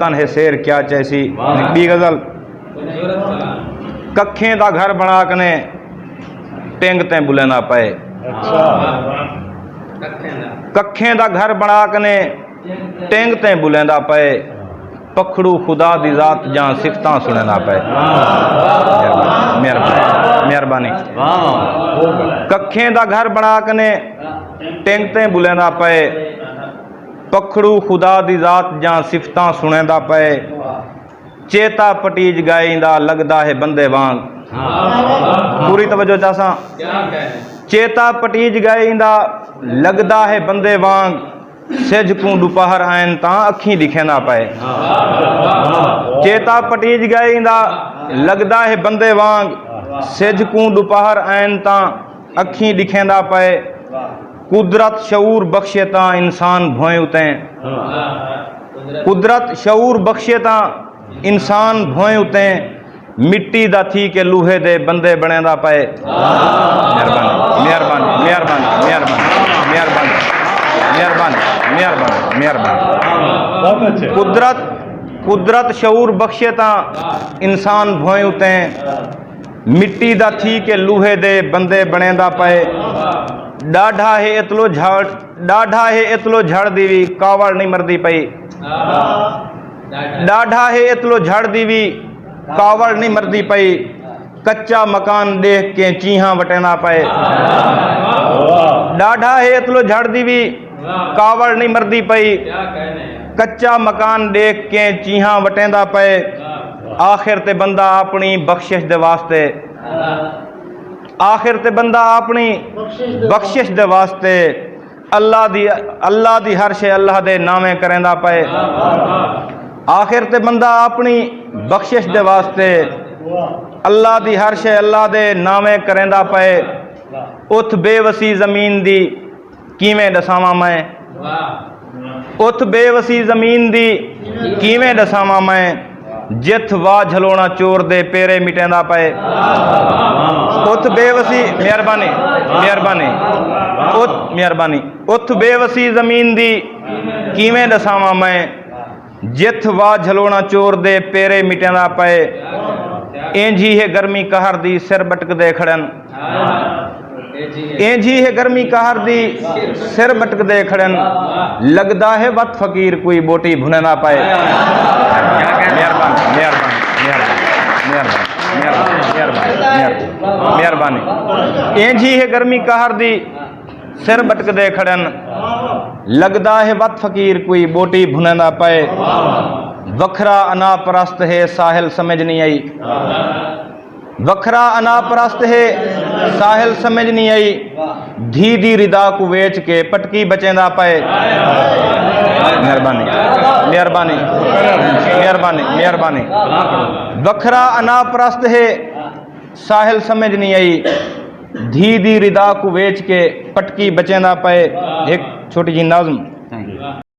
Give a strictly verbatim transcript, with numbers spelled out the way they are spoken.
تن ہے سیر کیا چیسی۔ واہ۔ ٻی غزل۔ ککھیں دا گھر بݨا کنے ٹنگ تیں ٻلیندا پئے۔ اچھا۔ ککھیں دا گھر بݨا کنے ٹنگ تیں ٻلیندا پئے۔ پکھڑو خدا دی ذات جاں صفتاں سݨیندا پئے۔ مہربانی، مہربانی، مہربانی۔ واہ۔ ککھیں دا گھر بݨا کنے ٹنگ تیں ٻلیندا پئے۔ پکھڑو خدا دی ذات جاں صفتاں سݨیندا پئے۔ چیتا پٹیج ڳئے ایندا لڳدا ہے بندے وانگ۔ پوری توجہ چاساں۔ چیتا پٹیج ڳئے ایندا لڳدا ہے بندے وانگ۔ سجھ کوں ݙوپہر آئن تاں اکھیں ݙکھیندا پئے۔ چیتا پٹیج ڳئے ایندا لڳدا ہے بندے وانگ۔ سجھ کوں ݙوپہر آئن تاں اکھیں ݙکھیندا پئے۔ قدرت شعور بخشے تاں انسان بھوئیں اتیں۔ قدرت شعور بخشے تاں انسان بھوئیں اتیں۔ مٹی دا تھی کے لوہے دے بندے بݨیندا پئے۔ مہربانی، مہربانی، مہربانی، مہربانی، مہربانی، مہربانی، مہربانی۔ بہت اچھے۔ قدرت، قدرت شعور بخشے تاں انسان بھوئیں اتیں۔ مٹی دا تھی کے لوہے دے بندے بݨیندا پئے۔ ݙاڈھا ہے اتلو جھڑ، ݙاڈھا ہے اتلو جھڑ دی وی کاوڑ نہیں مردی پئی۔ ݙاڈھا ہے اتلو جھڑ دی وی کاوڑ نہیں مردی پئی۔ کچا مکان ݙیکھ کے چیہاں وٹیندا پئے۔ ݙاڈھا ہے اتلو جھڑ دی وی کاوڑ نہیں مردی پئی۔ کچا مکان ݙیکھ کے چیہاں وٹیندا پئے۔ آخر تے بندہ اپݨی بخشش دے واسطے، آخر تے بندہ اپݨی بخشش دے واسطے اللہ دی، اللہ دی ہر شے اللہ دے ناویں کریندا پئے۔ آخر تے بندہ اپݨی بخشش دے واسطے اللہ دی ہر شے اللہ دے ناویں کریندا پئے۔ اتھ بے وسی زمین دی کیویں ݙساواں میں؟ اتھ بے وسی زمین دی کیویں ݙساواں میں؟ جتھ واہ جھلوݨا چور دے پیرے مٹیندا پئے۔ اتھ بے وسی، مہربانی، مہربانی، اتھ، مہربانی، اتھ بے وسی زمین دی کیویں ݙساواں میں؟ جتھ واہ جھلوݨا چور دے پیرے مٹیندا پئے۔ اینجھی ہے گرمی قہر دی سر ٻٹکدے کھڑن۔ اینجھی ہے گرمی قہر دی سر ٻٹکدے کھڑن۔ لڳدا ہے وت فقیر کوئی ٻوٹی بھنیندا پئے۔ مہربانی، مہربانی، مہربانی، مہربانی۔ اینجھی ہے گرمی قہر دی سر ٻٹکدے کھڑن۔ لڳدا ہے وت فقیر کوئی ٻوٹی بھنیندا پئے۔ وکھرا انا پرست ہے ساحل سمجھ نہیں آئی۔ وکھرا انا پرست ہے ساحل سمجھ نہیں آئی۔ دھی دی ردا کوں ویچ کے پٹکی بچیندا پئے۔ مہربانی، مہربانی، مہربانی، مہربانی۔ وکھرا انا پرست ہے ساحل سمجھ نہیں آئی۔ دھی دی ردا کوں ویچ کے پٹکی بچیندا پئے۔ ہک چھوٹی جی نظم۔